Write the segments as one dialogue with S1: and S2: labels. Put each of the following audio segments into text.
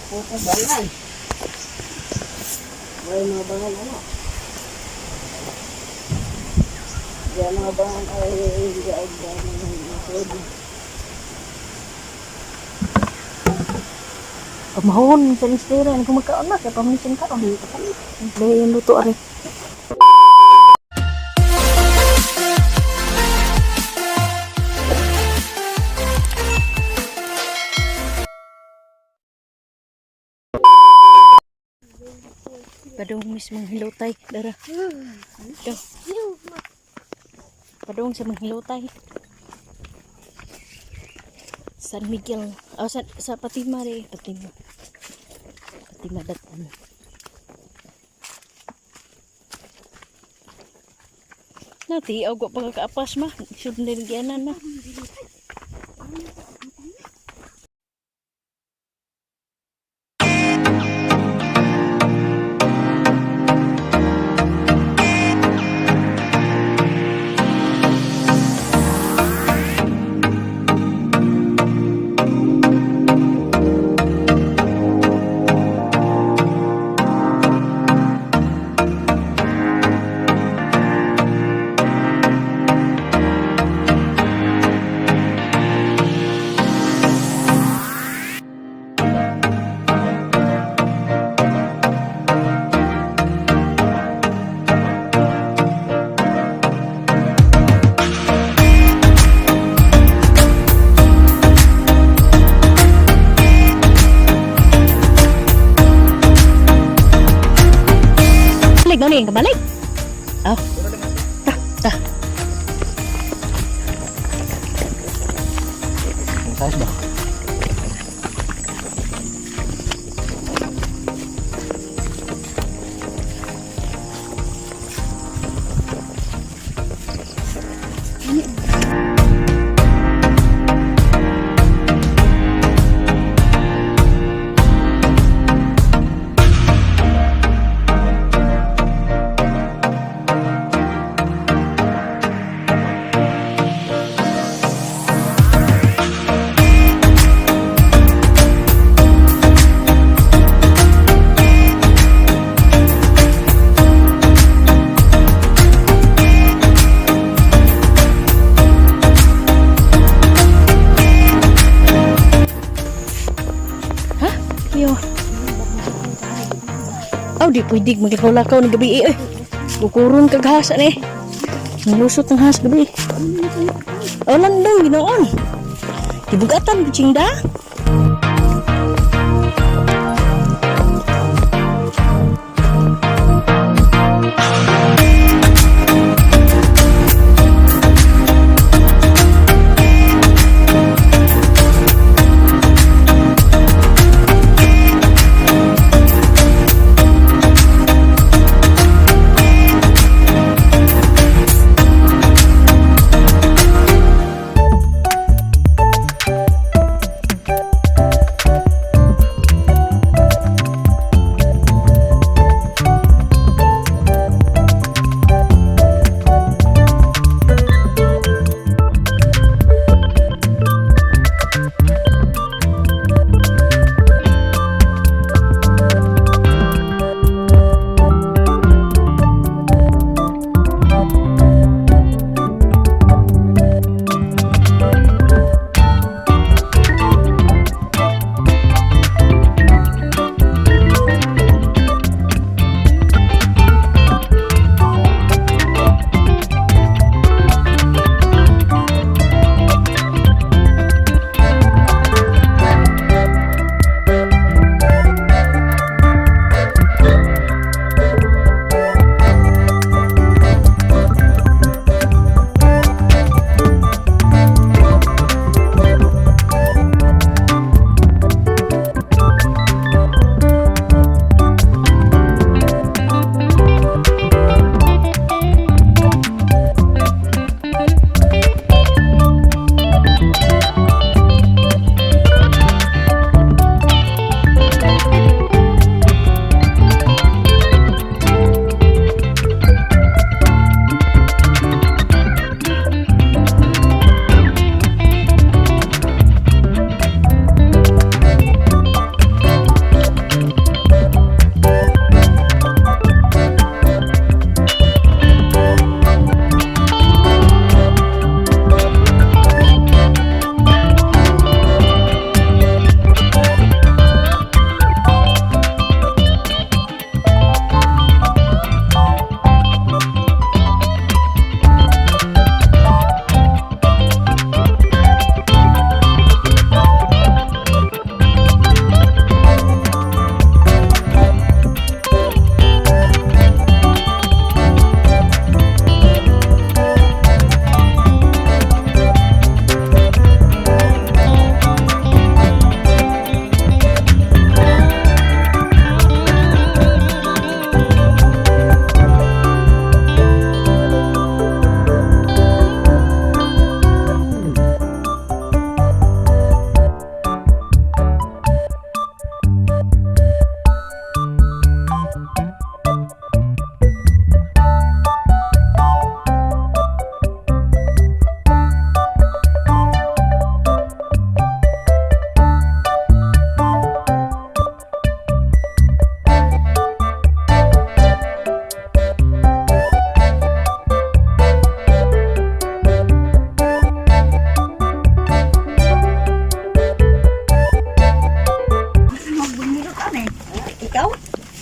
S1: Puto bangan. May mga bangan ano. Diyan mga bangan ay hindi ay bangan ng.
S2: Pamahon sa listera kung magkaon na kay paminsan kaon. Dahil yung luto ari. Padung mismong hilotay, dara. Ito. Padung sa mga hilotay. San Miguel. Oh, sa Fatima rin. Fatima. Fatima datan. Nati, aw pa ka kaapas ma. Sud na rin gianan ma. Balik na ni, kabalik. Oh. Ta, ta.
S3: Size ba?
S2: Ha? Yo. Aw, di pwede maglakaw-lakaw ng gabi eh. Kukuron kag hasa ni. Nalusot ng has gabi. Aw, landong ginoon. Gibugatan kucing da.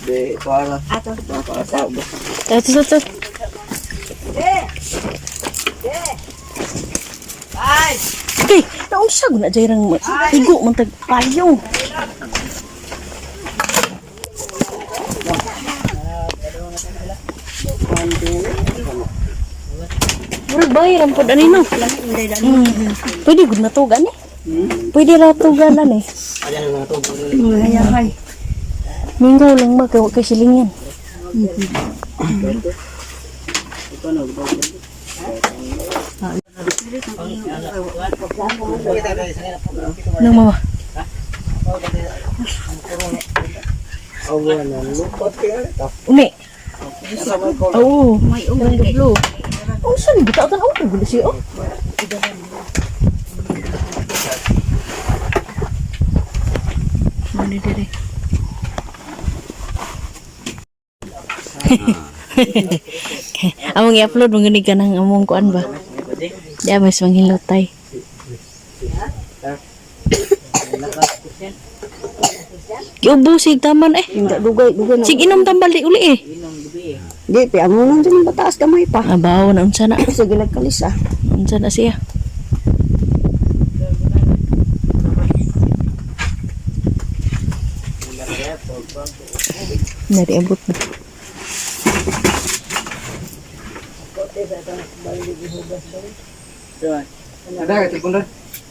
S1: Di, para.
S3: Ato.
S1: Para sa ba.
S2: Ito, ito, ito. Okay, naunsa guna dyan ang igo man tag payo. Murag bayaran pod ani no. Pwede gud na to gani. Pwede ra to ganan eh.
S3: Ayahay.
S2: Mingaw lang ba kay wa kay silingan. Nang mama. Umi. Oo.
S3: May umay kay.
S2: Blue. Oh, saan bitaw tan ako gulo siya. Oh. Mani dire. Among i-upload mo gani ka ng among kuan ba? Di mas manghilotay. Giubo sig taman eh.
S1: Dugay, dugay na.
S2: Sig inom tambal di uli eh.
S1: Di, pi amunan dyan ang bataas gamay pa.
S2: Abaw na unsa na.
S1: Sige, nagkalisa.
S2: Unsa na siya? Nari abot na.
S4: Ada ka telepon ron?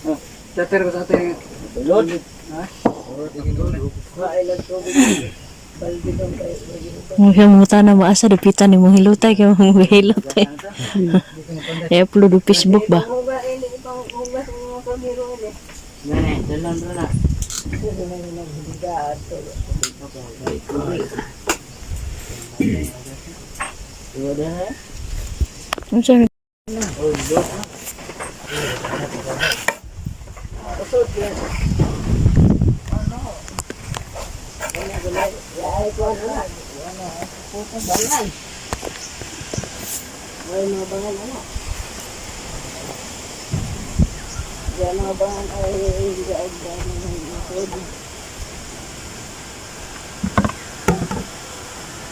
S4: Oh, chatter ko sa atin. Lord. Ha?
S2: Mga mga na maasa dupitan ni mong hilutay kay mong hilutay. I-upload do Facebook ba? Unsa ni?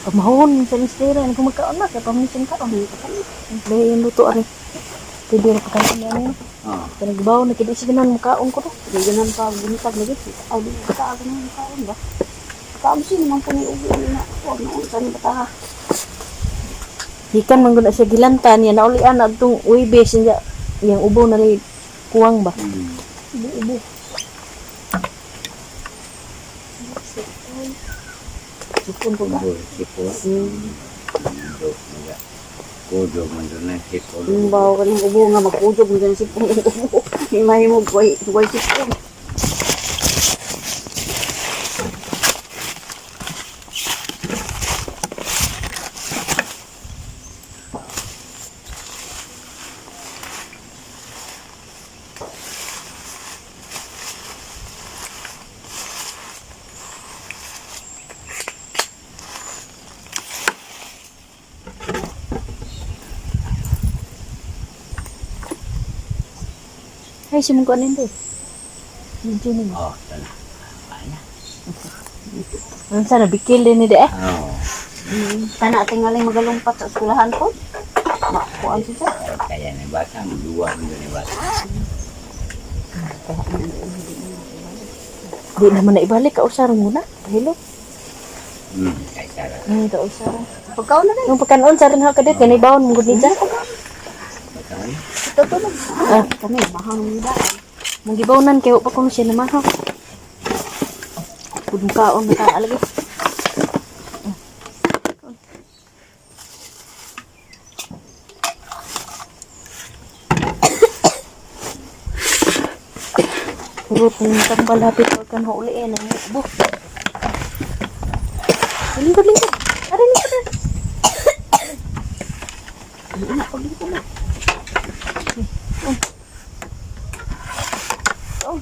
S2: Pamahon sa listera ni kumakaon na kay pamisin kaon. May yung luto ari. Pwede ra pagkaon niya niya.
S4: Ah.
S2: Kaya nagbaw na kid sige nan mukaon ko to.
S1: Di ganan pa, bunitag lagi. Aw, di ka ako nang kaon ba? Kaon siya naman po ni ubo na. Huwag na unsa ni bata.
S2: Gikan man gud na siya gilantan niya naulian na adtong uibes niya yang ubo na ni kuwang ba. Ubo-ubo.
S1: Sipon ko ba?
S4: Sipon. Kudo man doon na sipon.
S1: Ang bawo ka ng ubo nga magkujob mo dyan sipon ng ubo. May mo guay guay sipon.
S2: Ay simong ko anin de. Medyo ni mo.
S4: Oh, tala.
S2: Unsa na bikil din ni de eh.
S4: Oh,
S1: Tana tingali magalumpat sa eskwelahan ko. Makuan siya.
S4: kaya ni bata, dua man doon ni bata.
S2: Di naman na ibalik ka usaron mo na. Hello.
S4: Kay Sara.
S2: Ka usaron.
S1: Pagkaon na rin.
S2: Yung pagkanon sa rin ha kadit kanay bawon mo gud ni dyan.
S4: Bata man.
S1: Ito to lang.
S2: Ah.
S1: Kami, mahang nila.
S2: Mong gibawnan kay wa pa kuno siya namahaw. Pud kaon na ta lagi. Purot ng tambal hapit pa kan huli eh nang ubo. Lingkod lingkod. Ari lingkod. Anak paglingkod na. Oh.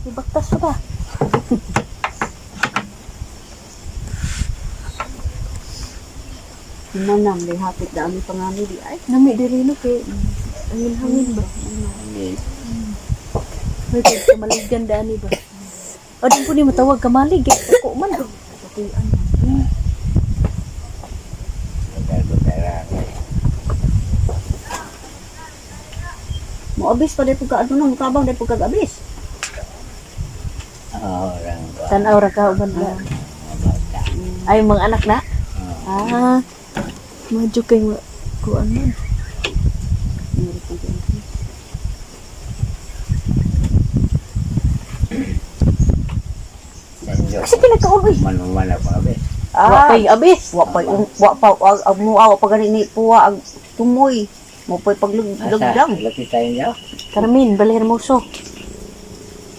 S2: Ibaktas pa ba?
S1: Manam, may hapit dami pa nga ni di ay.
S2: Nami diri no kay hangin-hangin ba?
S4: Hindi.
S2: May kay kamaligan dani ba? O din po ni matawag kamalig kay ako man.
S1: Kapuyan. Moabis pa dai pagka ano no, mutabang dai pagka abis.
S2: Tanaw ra ka uban ba? Ay, mga anak na? Ah, medyo kay kuan man. Kasi pinagkaon uy.
S4: Manumana pa be.
S2: Wa pay abis.
S1: Wa pa wa pa ag muaw pa gani ni puwa ag tumoy. Mo pa'y paglugdang.
S4: Laki tayo niya.
S2: Carmen, Bali Hermoso.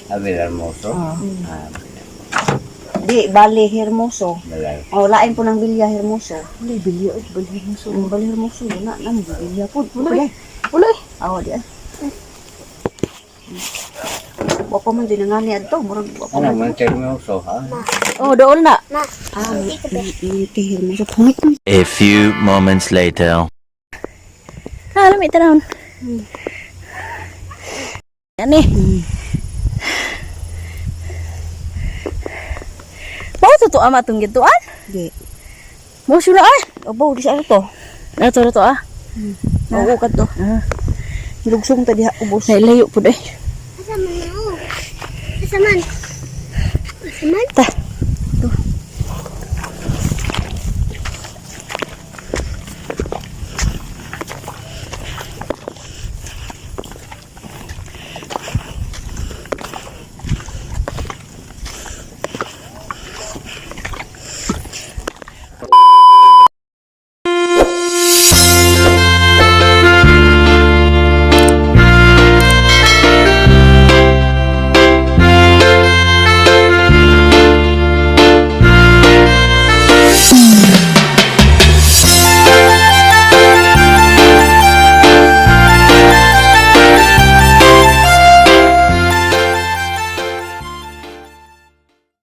S4: Abel Hermoso.
S2: Ah.
S4: Ah,
S1: Di bali Hermoso.
S4: Balay.
S1: Oh, lain po ng Villa Hermoso.
S2: Wala bilya oy, Bali Hermoso.
S1: Ang Bali Hermoso yun na nang Villa po.
S2: Wala.
S1: Wala.
S2: Wala eh.
S1: Awa di ah. Wa pa man din nga ni adto, murag wa pa
S4: Ano
S1: man.
S4: man Hermoso ha?
S2: Oh, dool na.
S1: Ah, Monte Hermoso. Pangit man.
S5: A few moments later.
S2: Ah, alam ito. Yan eh. Mao to to ama tong gituan?
S1: Di.
S2: Mo sura ay.
S1: Obo, di sa ano to?
S2: Nato na to ah.
S1: Oo ka to.
S2: Ah.
S1: Lugsong ta diha ubos.
S2: Nailayo pud eh.
S6: Asa man ako? Asa man? Asa man?
S2: Ta.